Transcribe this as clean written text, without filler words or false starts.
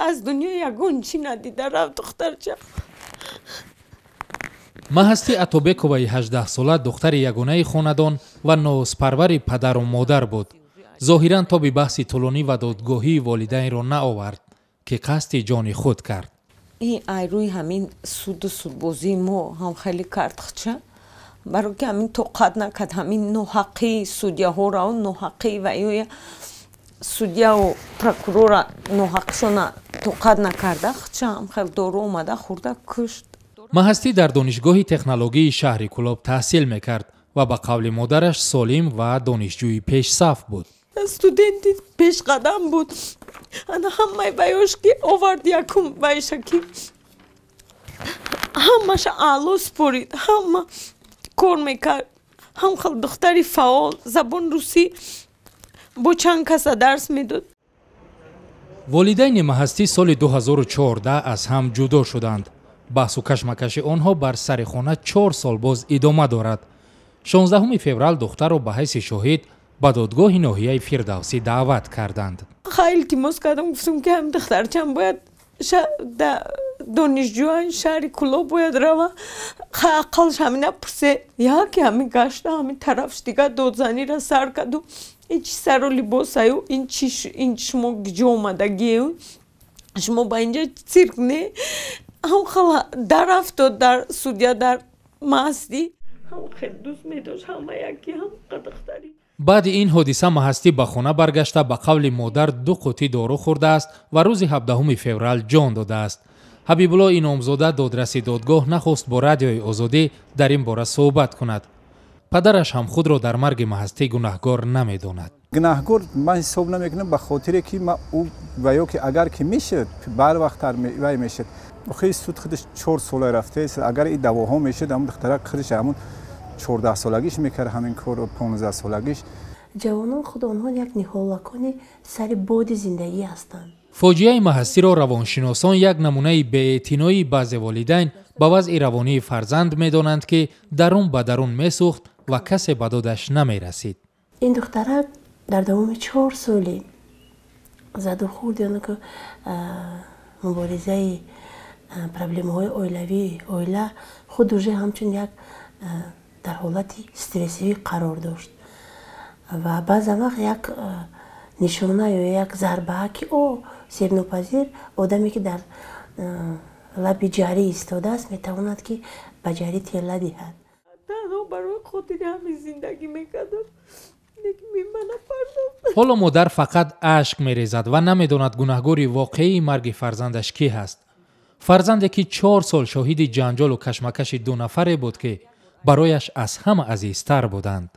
Аз дунё ягон чӣ надида рафт духтарча. Маҳастӣ Атобековаи 18-сола духтари ягонаи хонадон ва нозпарвари падару модар буд. Зоҳиран тоби баҳси тӯлонӣ ва додгоҳии волидайнро наовард, ки қасди ҷони худ кард. Ин айрӯи ҳамин суду судбозии мо ҳам хеле кард хча, баро ки ҳамин тоқат накард, ҳамин ноҳаққии судяҳоро, ноҳаққии ва ё судяу прокурора ноҳақшона тоқат накарда, хча ҳам хел дору омада хӯрда кушт. Маҳастӣ дар донишгоҳи технологии шаҳри Кӯлоб таҳсил мекард ва ба қавли модараш солим ва донишҷӯи пешсаф буд. Студенти пешқадам буд. Ана ҳамаи ваёш ки овард, якум вайша ки ҳамаша аъло спорид, ҳама кор мекард. Ҳам хел духтари фаъол, забон русӣ бо чанд каса дарс медод. Волидайни Маҳастӣ соли 2014 аз ҳам ҷудо шуданд. Баҳсу кашмакаши онҳо бар сари хона 4 сол боз идома дорад. 16 феврал духтарро ба ҳайси шоҳид ба додгоҳи ноҳияи Фирдавсӣ даъват карданд. Хай, илтимос кардам, гуфтам, ки ҳам духтарчам бояд донишҷӯян шаҳри Кӯлоб бояд рава. Хай, ақалш ҳамина пурсе. Яке ҳамин гашта, ҳамин тарафш дига додзанира сар карду: ин чи сару либосаю, ин чи, ин шумо киҷо омадагиею, шумо ба инҷа цирк не? Ҳам хела дарафтод дар судя, дар Маҳастӣ ҳам хел дӯст медошт ҳама яки ҳам духтари. Баъди ин ҳодиса Маҳастӣ ба хона баргашта, ба қавли модар, ду қутӣ дору хӯрдааст ва рӯзи 17 феврал ҷон додааст. Ҳабибулло Иномзода, додраси додгоҳ, нахост бо Радиои Озодӣ дар ин бора суҳбат кунад. Падараш ҳам худро дар марги Маҳастӣ гунаҳгор намедонад. Гунаҳгор ман ҳисоб намекунам, ба хотире ки ма ӯ ва ё ки агар ки мешуд, барвақттар вай мешуд. Охи, суд худаш 4 сола рафтааст. Агар и давоҳо мешуд, ҳамун духтарак худаш ҳамун 14-солагиш мекард ҳамин корро, 15-солагиш. Ҷавонон худ онҳо як ниҳолакони сари боди зиндагӣ ҳастанд. Фоҷиаи Маҳастиро равоншиносон як намунаи беэътиноии баъзе волидайн ба вазъи равонии фарзанд медонанд, ки дарун ба дарун месӯхт ва касе ба додаш намерасид. Ин духтарак дар давоми 4 соли задухӯрд, ки муборизаи проблемаҳои оилавӣ, оила худ уже ҳамчун як дар ҳолати стрессивӣ қарор дошт ва баъзан вақт як нишона ё як зарбаа, ки о себнопазир одаме, ки дар лаби ҷарӣ истодааст, метавонад, ки ба ҷарӣ тела диҳад. Танҳо барои хотири ҳамин зиндагӣ мекардам, лекин мемана пардохт. Ҳоло модар фақат ашк мерезад ва намедонад, гунаҳгори воқеии марги фарзандаш кӣ ҳаст, фарзанде ки 4 сол шоҳиди ҷанҷолу кашмакаши ду нафаре буд, ки барояш аз ҳама азизтар буданд.